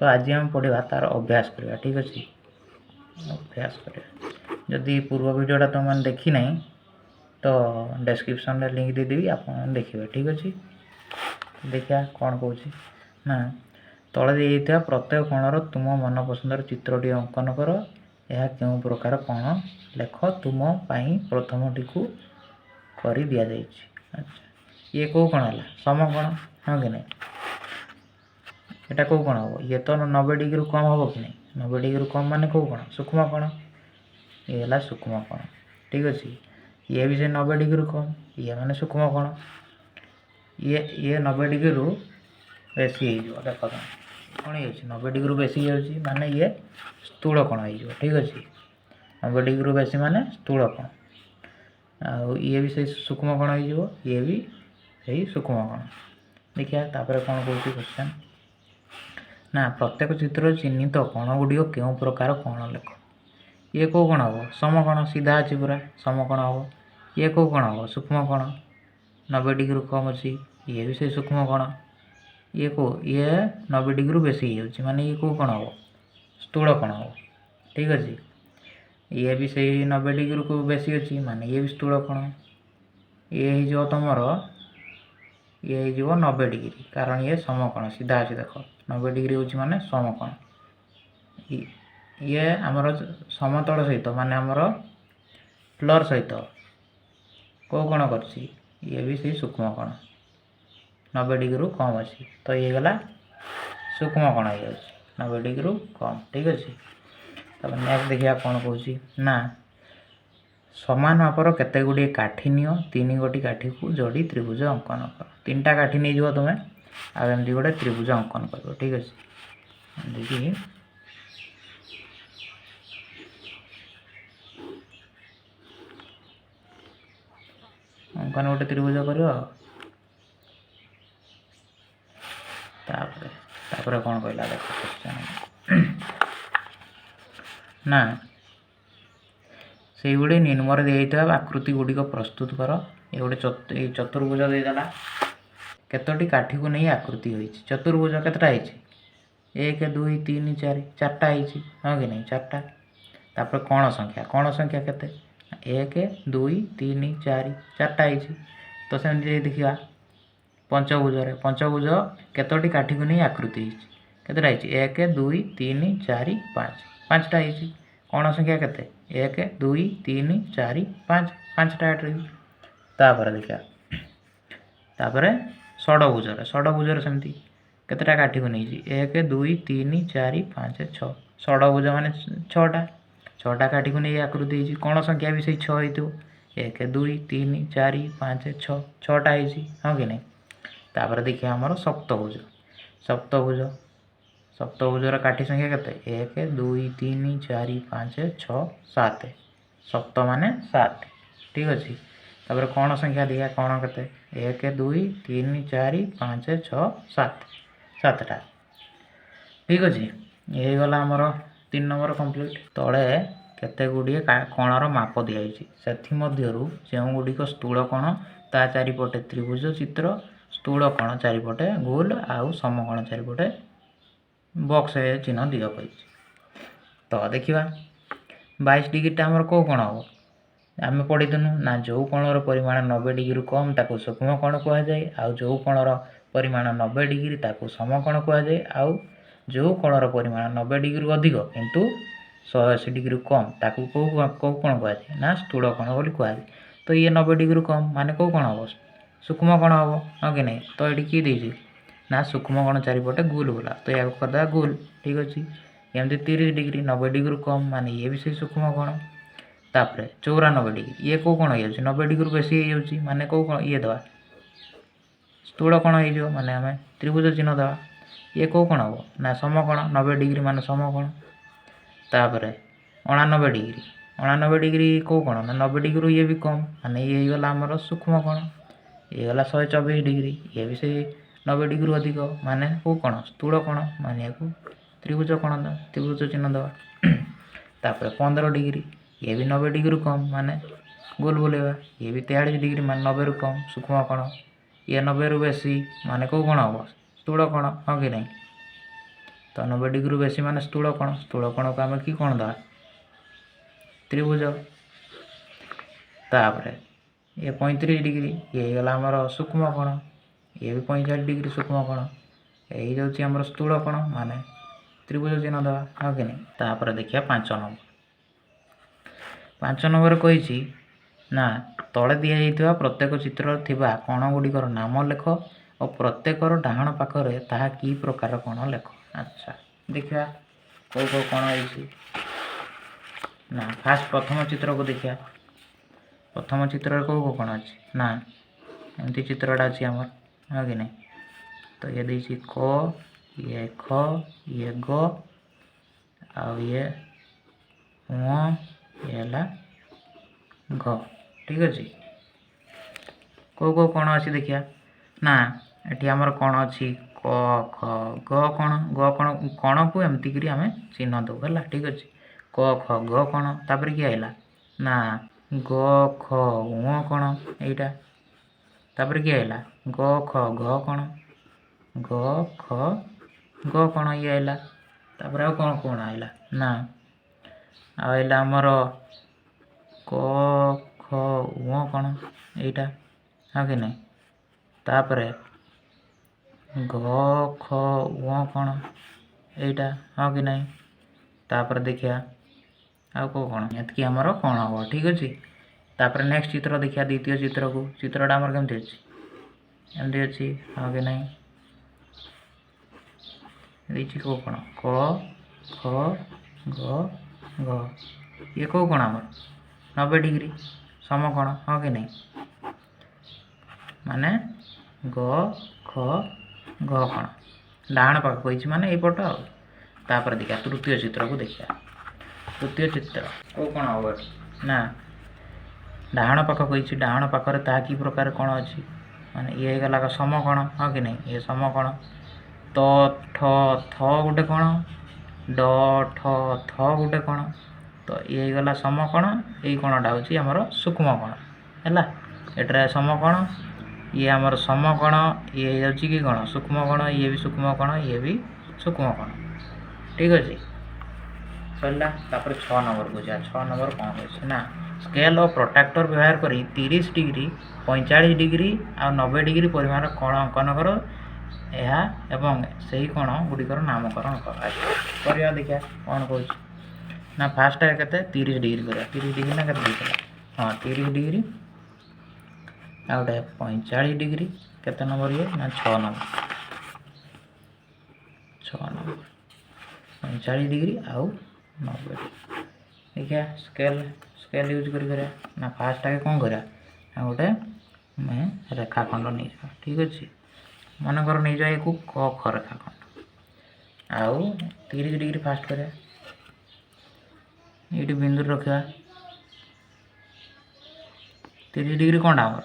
ତ ଆଜି ଆମେ ପଢ଼ିବା ତା'ର ଅଭ୍ୟାସ କରିବା। ଠିକ୍ ଅଛି, ଅଭ୍ୟାସ କରିବା। ଯଦି ପୂର୍ବ ଭିଡ଼ିଓଟା ତୁମେମାନେ ଦେଖିନାହିଁ ତ ଡେସ୍କ୍ରିପସନ୍ରେ ଲିଙ୍କ୍ ଦେଇଦେବି, ଆପଣମାନେ ଦେଖିବେ। ଠିକ୍ ଅଛି, ଦେଖିବା କ'ଣ କହୁଛି ନା ତଳେ ଦିଆଯାଇଥିବା ପ୍ରତ୍ୟେକ କୋଣର ତୁମ ମନପସନ୍ଦର ଚିତ୍ରଟି ଅଙ୍କନ କର। ଏହା କେଉଁ ପ୍ରକାର କୋଣ ଲେଖ। ତୁମ ପାଇଁ ପ୍ରଥମଟିକୁ କରି ଦିଆଯାଇଛି। ଆଚ୍ଛା, ଇଏ କେଉଁ କୋଣ ହେଲା? ସମକୋଣ, ହଁ କି ନାହିଁ? ଏଇଟା କେଉଁ କୋଣ ହେବ? ଇଏ ତ 90 ଡିଗ୍ରୀରୁ କମ୍ ହେବ କି ନାହିଁ? 90 ଡିଗ୍ରୀରୁ କମ୍ ମାନେ କେଉଁ କୋଣ? ସୂକ୍ଷ୍ମ କୋଣ। ଇଏ ହେଲା ସୂକ୍ଷ୍ମ କୋଣ। ଠିକ୍ ଅଛି, ଇଏ ବି ସେ 90 ଡିଗ୍ରୀରୁ କମ୍, ଇଏ ମାନେ ସୂକ୍ଷ୍ମ କୋଣ। ଇଏ 90 ଡିଗ୍ରୀରୁ ବେଶୀ ହେଇଯିବ। ଦେଖ ତମେ କ'ଣ ହେଇଯାଉଛି? 90 ଡିଗ୍ରୀରୁ ବେଶୀ ହେଇଯାଉଛି ମାନେ ଇଏ ସ୍ଥୂଳ କୋଣ ହେଇଯିବ। ଠିକ୍ ଅଛି, 90 ଡିଗ୍ରୀରୁ ବେଶୀ ମାନେ ସ୍ଥୂଳ କୋଣ। ଆଉ ଇଏ ବି ସେଇ ସୂକ୍ଷ୍ମ କୋଣ ହେଇଯିବ, ଇଏ ବି ସେଇ ସୂକ୍ଷ୍ମ କୋଣ। ଦେଖିବା ତାପରେ କ'ଣ କହୁଛି କ୍ୱେଶ୍ଚନ୍ ନା ପ୍ରତ୍ୟେକ ଚିତ୍ରରେ ଚିହ୍ନିତ କୋଣ ଗୁଡ଼ିକ କେଉଁ ପ୍ରକାର କୋଣ ଲେଖ। ଇଏ କେଉଁ କୋଣ ହେବ? ସମକୋଣ, ସିଧା ଅଛି ପୁରା, ସମକୋଣ ହେବ। ଇଏ କେଉଁ କୋଣ ହେବ? ସୂକ୍ଷ୍ମ କୋଣ, 90 ଡିଗ୍ରୀରୁ କମ୍ ଅଛି, ଇଏ ବି ସେଇ ସୂକ୍ଷ୍ମ କୋଣ। ଇଏ କେଉଁ? ଇଏ 90 ଡିଗ୍ରୀରୁ ବେଶୀ ହେଇଯାଉଛି ମାନେ ଇଏ କେଉଁ କୋଣ ହେବ? ସ୍ଥୂଳ କୋଣ ହେବ। ଠିକ୍ ଅଛି, ଇଏ ବି ସେଇ 90 ଡିଗ୍ରୀକୁ ବେଶୀ ଅଛି ମାନେ ଇଏ ବି ସ୍ଥୂଳ କୋଣ। ଇଏ ହେଇଯିବ ତୁମର, ଇଏ ହେଇଯିବ 90 ଡିଗ୍ରୀ, କାରଣ ଇଏ ସମକୋଣ, ସିଧା ଅଛି। ଦେଖ, 90 ଡିଗ୍ରୀ ହେଉଛି ମାନେ ସମକୋଣ। ଇଏ ଆମର ସମତଳ ସହିତ ମାନେ ଆମର ଫ୍ଲୋର୍ ସହିତ କେଉଁ କୋଣ କରିଛି? ଇଏ ବି ସେଇ ସୂକ୍ଷ୍ମ କୋଣ, 90 ଡିଗ୍ରୀରୁ କମ୍ ଅଛି, ତ ଇଏ ହେଇଗଲା ସୂକ୍ଷ୍ମ କୋଣ ହେଇଯାଉଛି, 90 ଡିଗ୍ରୀରୁ କମ୍। ଠିକ୍ ଅଛି, ତାପରେ ନେକ୍ସଟ ଦେଖିବା କ'ଣ କହୁଛି ନା ସମାନ ମାପର କେତେ ଗୁଡ଼ିଏ କାଠି ନିଅ, 3 ଗୋଟି କାଠିକୁ ଯୋଡ଼ି ତ୍ରିଭୁଜ ଅଙ୍କନ କର। 3ଟା କାଠି ନେଇଯିବ ତୁମେ ଆଉ ଏମିତି ଗୋଟେ ତ୍ରିଭୁଜ ଅଙ୍କନ କରିବ। ଠିକ୍ ଅଛି, ଏମିତିକି ଅଙ୍କନ ଗୋଟେ ତ୍ରିଭୁଜ କରିବ। ଆଉ ତାପରେ ତାପରେ କ'ଣ କହିଲା ଦେଖ କ୍ୱେଶ୍ଚନ୍ ନା ସେଇଭଳି ନିମ୍ନରେ ଦିଆଯାଇଥିବା ଆକୃତି ଗୁଡ଼ିକ ପ୍ରସ୍ତୁତ କର। ଏ ଗୋଟେ ଏଇ ଚତୁର୍ଭୁଜ ଦେଇଦେଲା, କେତୋଟି କାଠିକୁ ନେଇ ଆକୃତି ହୋଇଛି? ଚତୁର୍ଭୁଜ କେତେଟା ହେଇଛି? 1 2 3 4, 4ଟା ହେଇଛି, ହଁ କି ନାହିଁ? 4ଟା। ତାପରେ କୋଣ ସଂଖ୍ୟା, କୋଣ ସଂଖ୍ୟା କେତେ? 1 2 3 4, 4ଟା ହେଇଛି। ତ ସେମିତି ଯଦି ଦେଖିବା ପଞ୍ଚଭୁଜରେ, ପଞ୍ଚଭୁଜ କେତୋଟି କାଠିକୁ ନେଇ ଆକୃତି ହେଇଛି? କେତେଟା ହେଇଛି? 1 2 3 4 5, 5ଟା ହେଇଛି। କୋଣ ସଂଖ୍ୟା କେତେ? 1 2 3 4 5, 5ଟା ଏଠି। ତାପରେ ଦେଖିବା ତାପରେ ଷଡ଼ଭୁଜରେ, ଷଡ଼ଭୁଜରେ ସେମିତି କେତେଟା କାଠିକୁ ନେଇଛି? 1 2 3 4 5 6, ଷଡ଼ଭୁଜ ମାନେ 6ଟା, 6ଟା କାଠିକୁ ନେଇ ଆକୃତି ହେଇଛି। କୋଣ ସଂଖ୍ୟା ବି ସେଇ 6 ହେଇଥିବ, 1 2 3 4 5 6, 6ଟା ହେଇଛି, ହଁ କି ନାହିଁ? ତାପରେ ଦେଖିବା ଆମର ସପ୍ତଭୁଜ, ସପ୍ତଭୁଜ, ସପ୍ତଭୁଜର କାଠି ସଂଖ୍ୟା କେତେ? 1 2 3 4 5 6 7, ସପ୍ତ ମାନେ 7। ଠିକ୍ ଅଛି, ତାପରେ କୋଣ ସଂଖ୍ୟା ଦେଖିବା କୋଣ କେତେ? 1 2 3 4 5 6 7, 7ଟା। ଠିକ୍ ଅଛି, ହେଇଗଲା ଆମର 3 ନମ୍ବର କମ୍ପ୍ଲିଟ୍। ତଳେ କେତେ ଗୁଡ଼ିଏ କୋଣର ମାପ ଦିଆଯାଇଛି, ସେଥିମଧ୍ୟରୁ ଯେଉଁଗୁଡ଼ିକ ସ୍ଥୂଳ କୋଣ ତା ଚାରିପଟେ ତ୍ରିଭୁଜ ଚିତ୍ର, ସ୍ଥୂଳ କୋଣ ଚାରିପଟେ ଗୋଲ ଆଉ ସମକୋଣ ଚାରିପଟେ ବକ୍ସ ଚିହ୍ନ ଦିଅ କହିଛି। ତ ଦେଖିବା 22 ଡିଗ୍ରୀଟା ଆମର କେଉଁ କୋଣ ହେବ? ଆମେ ପଢ଼ିଥିନୁ ନା ଯେଉଁ କୋଣର ପରିମାଣ 90 ଡିଗ୍ରୀରୁ କମ୍ ତାକୁ ସୂକ୍ଷ୍ମ କୋଣ କୁହାଯାଏ, ଆଉ ଯେଉଁ କୋଣର ପରିମାଣ 90 ଡିଗ୍ରୀ ତାକୁ ସମକୋଣ କୁହାଯାଏ, ଆଉ ଯେଉଁ କୋଣର ପରିମାଣ 90 ଡିଗ୍ରୀରୁ ଅଧିକ କିନ୍ତୁ 180 ଡିଗ୍ରୀରୁ କମ୍ ତାକୁ କେଉଁ କେଉଁ କୋଣ କୁହାଯାଏ ନା ସ୍ଥୂଳ କୋଣ ବୋଲି କୁହାଯାଏ। ତ ଇଏ 90 ଡିଗ୍ରୀରୁ କମ୍ ମାନେ କେଉଁ କୋଣ ହେବ? ସୂକ୍ଷ୍ମ କୋଣ ହେବ, ହଁ କି ନାହିଁ? ତ ଏଠି କିଏ ଦେଇଛି ନା ସୂକ୍ଷ୍ମ କୋଣ ଚାରିପଟେ ଗୋଲ ବୁଲା, ତ ଏହାକୁ କରିଦେବା ଗୋଲ। ଠିକ୍ ଅଛି, ଏମିତି 30 ଡିଗ୍ରୀ, 90 ଡିଗ୍ରୀରୁ କମ୍ ମାନେ ଇଏ ବି ସେଇ ସୂକ୍ଷ୍ମ କୋଣ। ତାପରେ 94 ଡିଗ୍ରୀ, ଇଏ କେଉଁ କୋଣ ହେଇଯାଉଛି? 90 ଡିଗ୍ରୀରୁ ବେଶୀ ହେଇଯାଉଛି ମାନେ କେଉଁ କୋଣ ଇଏ ଦେବା? ସ୍ଥୂଳ କୋଣ ହେଇଯିବ, ମାନେ ଆମେ ତ୍ରିଭୁଜ ଚିହ୍ନ ଦେବା। ଇଏ କେଉଁ କୋଣ ହେବ ନା ସମକୋଣ, 90 ଡିଗ୍ରୀ ମାନେ ସମକୋଣ। ତାପରେ 89 ଡିଗ୍ରୀ, 89 ଡିଗ୍ରୀ କେଉଁ କୋଣ ନା 90 ଡିଗ୍ରୀରୁ ଇଏ ବି କମ୍ ମାନେ ଇଏ ହେଇଗଲା ଆମର ସୂକ୍ଷ୍ମ କୋଣ। ଇଏ ଗଲା 124 ଡିଗ୍ରୀ, ଇଏ ବି ସେଇ 90 ଡିଗ୍ରୀରୁ ଅଧିକ ମାନେ କେଉଁ କୋଣ? ସ୍ଥୂଳ କୋଣ, ମାନେ ୟାକୁ ତ୍ରିଭୁଜ କୋଣ, ତ୍ରିଭୁଜ ଚିହ୍ନ ଦେବା। ତାପରେ 15 ଡିଗ୍ରୀ, ଇଏ ବି 90 ଡିଗ୍ରୀରୁ କମ୍ ମାନେ ଗୋଲ ବୁଲେଇବା। ଇଏ ବି 43 ଡିଗ୍ରୀ ମାନେ 90ରୁ କମ୍ ସୂକ୍ଷ୍ମ କୋଣ। ଇଏ 90ରୁ ବେଶୀ ମାନେ କେଉଁ କୋଣ ହେବ? ସ୍ଥୂଳ କୋଣ, ହଁ କି ନାହିଁ? ତ 90 ଡିଗ୍ରୀରୁ ବେଶୀ ମାନେ ସ୍ଥୂଳ କୋଣ। ସ୍ଥୂଳ କୋଣକୁ ଆମେ କି କୋଣ ଦେବା? ତ୍ରିଭୁଜ। ତାପରେ ଇଏ 35 ଡିଗ୍ରୀ, ଇଏ ହେଇଗଲା ଆମର ସୂକ୍ଷ୍ମ କୋଣ। ଇଏ ବି 45 ଡିଗ୍ରୀ ସୂକ୍ଷ୍ମ କୋଣ। ଏଇ ଯାଉଛି ଆମର ସ୍ଥୂଳ କୋଣ, ମାନେ ତ୍ରିଭୁଜ ଚିହ୍ନ ଦେବା, ହଁ କି ନାହିଁ? ତାପରେ ଦେଖିବା 5 ନମ୍ବର। 5 ନମ୍ବର କହିଛି ନା, ତଳେ ଦିଆଯାଇଥିବା ପ୍ରତ୍ୟେକ ଚିତ୍ରରେ ଥିବା କୋଣ ଗୁଡ଼ିକର ନାମ ଲେଖ ଓ ପ୍ରତ୍ୟେକର ଡାହାଣ ପାଖରେ ତାହା କି ପ୍ରକାର କୋଣ ଲେଖ। ଆଚ୍ଛା, ଦେଖିବା କେଉଁ କେଉଁ କୋଣ ହେଇଛି ନା। ଫାଷ୍ଟ ପ୍ରଥମ ଚିତ୍ରକୁ ଦେଖିବା। ପ୍ରଥମ ଚିତ୍ରରେ କେଉଁ କେଉଁ କୋଣ ଅଛି ନା, ଏମିତି ଚିତ୍ରଟା ଅଛି ଆମର, ହଁ କି ନାହିଁ? ତ ଇଏ ଦେଇଛି କ, ଇଏ ଖ, ଇଏ ଗ, ଆଉ ଇଏ ଉଁ, ଇଏ ହେଲା ଘ। ଠିକ୍ ଅଛି। କେଉଁ କେଉଁ କୋଣ ଅଛି ଦେଖିବା ନା। ଏଠି ଆମର କ'ଣ ଅଛି? କ ଖ ଗ କୋଣ। ଗ କୋଣ, କୋଣକୁ ଏମିତିକିରି ଆମେ ଚିହ୍ନ ଦେଉ, ହେଲା? ଠିକ୍ ଅଛି। କ ଖ ଗ କୋଣ। ତାପରେ କିଏ ଆଇଲା ନା, ଗ ଖ ଉଁ କୋଣ ଏଇଟା। ତାପରେ କିଏ ଆଇଲା? ଗ ଖ ଘ କୋଣ। ଗ ଖ ଗ କୋଣ ଇଏ ଆଇଲା। ତାପରେ ଆଉ କ'ଣ କ'ଣ ଆଇଲା ନା, ଆଉ ଆଇଲା ଆମର କ ଖ ଉଁ କୋଣ ଏଇଟା, ହଁ କି ନାହିଁ? ତାପରେ ଘ ଖ ଉଁ କୋଣ ଏଇଟା, ହଁ କି ନାହିଁ? ତାପରେ ଦେଖିବା ଆଉ କେଉଁ କ'ଣ। ଏତିକି ଆମର କ'ଣ ହେବ। ଠିକ୍ ଅଛି। ତାପରେ ନେକ୍ସଟ ଚିତ୍ର ଦେଖିବା, ଦ୍ୱିତୀୟ ଚିତ୍ରକୁ। ଚିତ୍ରଟା ଆମର କେମିତି ଅଛି? ଏମିତି ଅଛି, ହଁ କି ନାହିଁ? ଦେଇଛି କେଉଁ କୋଣ? କ ଖ ଗ ଘ। ଇଏ କେଉଁ କୋଣ ଆମର? 90 ଡିଗ୍ରୀ ସମକୋଣ, ହଁ କି ନାହିଁ? ମାନେ ଗ ଖ ଘ କୋଣ। ଡାହାଣ ପାଖ କହିଛି, ମାନେ ଏଇପଟ ଆଉ। ତାପରେ ଦେଖିବା ତୃତୀୟ ଚିତ୍ରକୁ ଦେଖିବା। ତୃତୀୟ ଚିତ୍ର କେଉଁ କୋଣ ହେବ ଏଠି ନା, ଡାହାଣ ପାଖ କହିଛି। ଡାହାଣ ପାଖରେ ତାହା କି ପ୍ରକାର କୋଣ ଅଛି? ମାନେ ଇଏ ହେଇଗଲା ସମକୋଣ, ହଁ କି ନାହିଁ? ଇଏ ସମକୋଣ। ତ ଠ ଥ ଗୋଟେ କୋଣ, ଡ ଠ ଥ ଗୋଟେ କୋଣ। ତ ଇଏ ହେଇଗଲା ସମକୋଣ। ଏଇ କୋଣଟା ହେଉଛି ଆମର ସୂକ୍ଷ୍ମ କୋଣ, ହେଲା? ଏଠାରେ ସମକୋଣ, ଇଏ ଆମର ସମକୋଣ। ଇଏ ହେଇଯାଉଛି କି କୋଣ? ସୂକ୍ଷ୍ମ କୋଣ। ଇଏ ବି ସୂକ୍ଷ୍ମ କୋଣ, ଇଏ ବି ସୂକ୍ଷ୍ମ କୋଣ। ଠିକ୍ ଅଛି, ସରିଲା। ତାପରେ 6 ନମ୍ବରକୁ ଯିବା। 6 ନମ୍ବର କ'ଣ କହିଛି ନା, ସ୍କେଲ୍ ଓ ପ୍ରଟ୍ରାକ୍ଟର ବ୍ୟବହାର କରି 30 ଡିଗ୍ରୀ, 45 ଡିଗ୍ରୀ ଆଉ 90 ଡିଗ୍ରୀ ପରିମାଣର କୋଣ ଅଙ୍କନ କର ଏହା ଏବଂ ସେହି କୋଣ ଗୁଡ଼ିକର ନାମକରଣ କର। ଆଚ୍ଛା, କରିବା, ଦେଖିବା କ'ଣ କହୁଛି ନା। ଫାର୍ଷ୍ଟ କେତେ? 30 ଡିଗ୍ରୀ କରିବା। 30 ଡିଗ୍ରୀ ନା କେତେ ଦେଇଥିଲା? ହଁ, 30 ଡିଗ୍ରୀ। ଆଉ ଗୋଟେ 45 ଡିଗ୍ରୀ। କେତେ ନମ୍ବର ଇଏ ନା, 6 ନମ୍ବର। 6 ନମ୍ବର, 45 ଡିଗ୍ରୀ ଆଉ 90 ଡିଗ୍ରୀ। ଦେଖିବା, ସ୍କେଲ୍ ୟୁଜ୍ କରି କରିବା ନା। ଫାର୍ଷ୍ଟ ଆଗେ କ'ଣ କରିବା ନା, ଗୋଟେ ଆମେ ରେଖାଖଣ୍ଡ ନେଇଯିବା। ଠିକ୍ ଅଛି। ମନେକର ନେଇଯିବା ଏକୁ କ ଖ ରେଖାଖଣ୍ଡ। ଆଉ 30 ଡିଗ୍ରୀ ଫାଷ୍ଟ କରିବା। ଏଇଠି ବିନ୍ଦୁରେ ରଖିବା। 30 ଡିଗ୍ରୀ କ'ଣଟା ଆମର?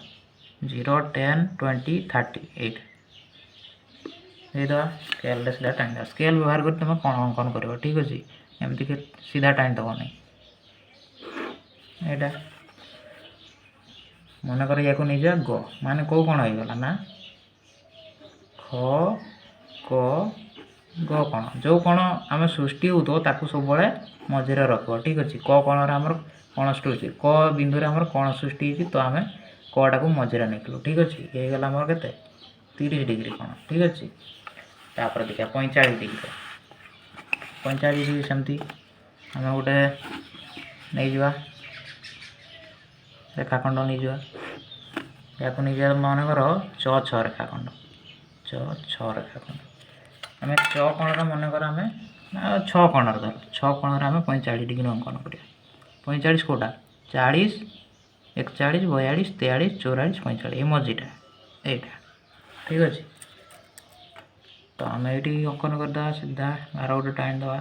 0, 10, 20, 30, ଏଇଟା ଦେଇଦେବା। ସ୍କେଲ୍ରେ ସିଧା ଟାଣିଦେବା। ସ୍କେଲ୍ ବ୍ୟବହାର କରି ତୁମେ କ'ଣ ଅଙ୍କନ କରିବ। ଠିକ୍ ଅଛି। ଏମିତିକି ସିଧା ଟାଣିଦେବ ନାହିଁ। ଏଇଟା ମନେକର ୟାକୁ ନେଇଯିବା ଗ। ମାନେ କେଉଁ କୋଣ ହେଇଗଲା ନା, ଖ କ ଗ କୋଣ। ଯେଉଁ କୋଣ ଆମେ ସୃଷ୍ଟି ହେଉଥିବ, ତାକୁ ସବୁବେଳେ ମଝିରେ ରଖିବ। ଠିକ୍ ଅଛି। କ କୋଣରେ ଆମର କୋଣ ସୃଷ୍ଟି, କ ବିନ୍ଦୁରେ ଆମର କୋଣ ସୃଷ୍ଟି ହେଇଛି, ତ ଆମେ କଟାକୁ ମଝିରେ ନେଇଥିଲୁ। ଠିକ୍ ଅଛି। ଇଏ ହେଇଗଲା ଆମର କେତେ? 30 ଡିଗ୍ରୀ କୋଣ। ଠିକ୍ ଅଛି। ତାପରେ ଦେଖିବା 45 ଡିଗ୍ରୀ। 45 ଡିଗ୍ରୀ ସେମିତି ଆମେ ଗୋଟେ ନେଇଯିବା, ରେଖାଖଣ୍ଡ ନେଇଯିବା। ୟାକୁ ନେଇଯିବା ମନେକର ଚ ଛଅ ରେଖାଖଣ୍ଡ। ଚ ଛଅ ରେଖାଖଣ୍ଡ। ଆମେ ଚ କୋଣରେ ମନେକର ଆମେ ଛଅ କୋଣରେ ଧର, ଛଅ କୋଣରେ ଆମେ 45 ଡିଗ୍ରୀ ଅଙ୍କନ କରିବା। 45 କେଉଁଟା? 40, 41, 42, 43, 44, 45, ଏଇ ମଝିଟା ଏଇଟା। ଠିକ୍ ଅଛି। ତ ଆମେ ଏଇଠି ଅଙ୍କନ କରିଦେବା। ସିଧା ଗାର ଗୋଟେ ଟାଣିଦେବା।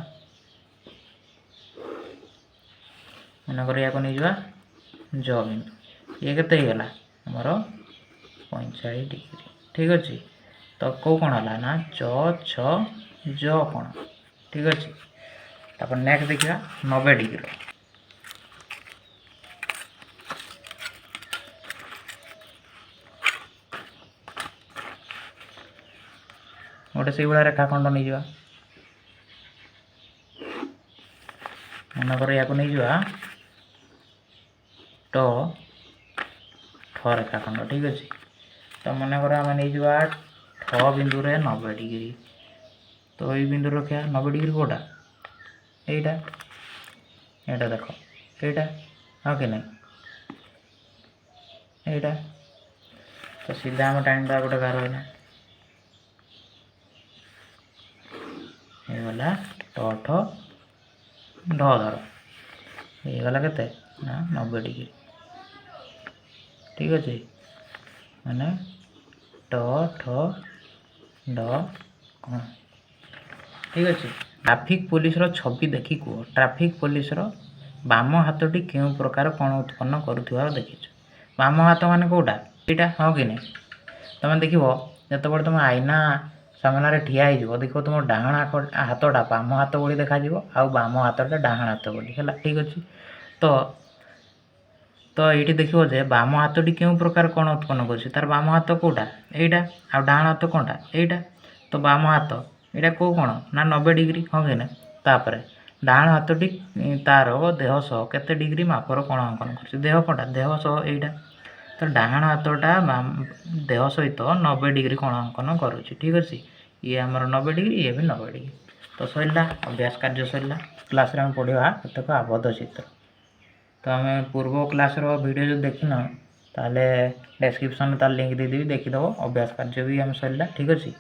ମନେକର ୟାକୁ ନେଇଯିବା ଜ ବିନ୍ଦୁ। ଇଏ କେତେ ହେଇଗଲା ଆମର? 45 ଡିଗ୍ରୀ। ଠିକ୍ ଅଛି। ତ କେଉଁ କୋଣ ହେଲା ନା, ଚ ଛଅ ଜ କୋଣ। ଠିକ୍ ଅଛି। ତାପରେ ନେକ୍ସଟ ଦେଖିବା 90 ଡିଗ୍ରୀ। ଗୋଟେ ସେଇଭଳିଆ ରେଖାଖଣ୍ଡ ନେଇଯିବା। ମନେକର ୟାକୁ ନେଇଯିବା ଟ ଠ ରେଖାଖଣ୍ଡ, ଠିକ୍ ଅଛି। ତ ମନେକର ଆମେ ନେଇଯିବା ଠ ବିନ୍ଦୁରେ 90 ଡିଗ୍ରୀ। ତ ଏଇ ବିନ୍ଦୁ ରଖିବା 90 ଡିଗ୍ରୀ। କେଉଁଟା? ଏଇଟା, ଏଇଟା ଦେଖ, ଏଇଟା, ହଁ କି ନାହିଁ? ଏଇଟା। ତ ସିଧା ଆମେ ଟାଣିଦେବା ଗୋଟେ ଗାର। ଏଇନା ହେଇଗଲା ଟ ଠ ଢ ଧର, ହେଇଗଲା କେତେ ନା 90 ଡିଗ୍ରୀ, ଠିକ୍ ଅଛି। ମାନେ ଟ ଠ ଢ କୋଣ, ଠିକ୍ ଅଛି। ଟ୍ରାଫିକ୍ ପୋଲିସର ଛବି ଦେଖି କୁହ, ଟ୍ରାଫିକ୍ ପୋଲିସର ବାମ ହାତଟି କେଉଁ ପ୍ରକାର କୋଣ ଉତ୍ପନ୍ନ କରୁଥିବାର ଦେଖିଛ? ବାମ ହାତ ମାନେ କେଉଁଟା? ଏଇଟା, ହଁ କି ନାହିଁ? ତମେ ଦେଖିବ, ଯେତେବେଳେ ତୁମେ ଆଇନା ସାମ୍ନାରେ ଠିଆ ହେଇଯିବ, ଦେଖିବ ତୁମ ଡାହାଣ ହାତଟା ବାମ ହାତ ଭଳି ଦେଖାଯିବ ଆଉ ବାମ ହାତଟା ଡାହାଣ ହାତ ବୋଲି। ହେଲା, ଠିକ୍ ଅଛି। ତ ଏଇଠି ଦେଖିବ ଯେ ବାମ ହାତଟି କେଉଁ ପ୍ରକାର କୋଣ ଉତ୍ପନ୍ନ କରୁଛି। ତାର ବାମ ହାତ କେଉଁଟା? ଏଇଟା। ଆଉ ଡାହାଣ ହାତ କ'ଣଟା? ଏଇଟା। ତ ବାମ ହାତ ଏଇଟା କେଉଁ କୋଣ ନା 90 ଡିଗ୍ରୀ, ହଁ କି ନା? ତାପରେ ଡାହାଣ ହାତଟି ତାର ଦେହ ସହ କେତେ ଡିଗ୍ରୀ ମାପର କୋଣ ଅଙ୍କନ କରୁଛି? ଦେହ କ'ଣଟା? ଦେହ ସହ ଏଇଟା। ତ ଡାହାଣ ହାତଟା ଦେହ ସହିତ 90 ଡିଗ୍ରୀ କୋଣ ଅଙ୍କନ କରୁଛି, ଠିକ୍ ଅଛି। ଇଏ ଆମର 90 ଡିଗ୍ରୀ, ଇଏ ବି 90 ଡିଗ୍ରୀ। ତ ସରିଲା, ଅଭ୍ୟାସ କାର୍ଯ୍ୟ ସରିଲା। କ୍ଲାସ୍ରେ ଆମେ ପଢ଼ିବା କେତେକ ଆବଦ୍ଧ ଚିତ୍ର। ତ ଆମେ ପୂର୍ବ କ୍ଲାସ୍ର ଭିଡ଼ିଓ ଯଦି ଦେଖିନ, ତାହେଲେ ଡେସ୍କ୍ରିପସନ୍ରେ ତାର ଲିଙ୍କ୍ ଦେଇଦେବି, ଦେଖିଦେବ। ଅଭ୍ୟାସ କାର୍ଯ୍ୟ ବି ଆମେ ସରିଲା, ଠିକ୍ ଅଛି।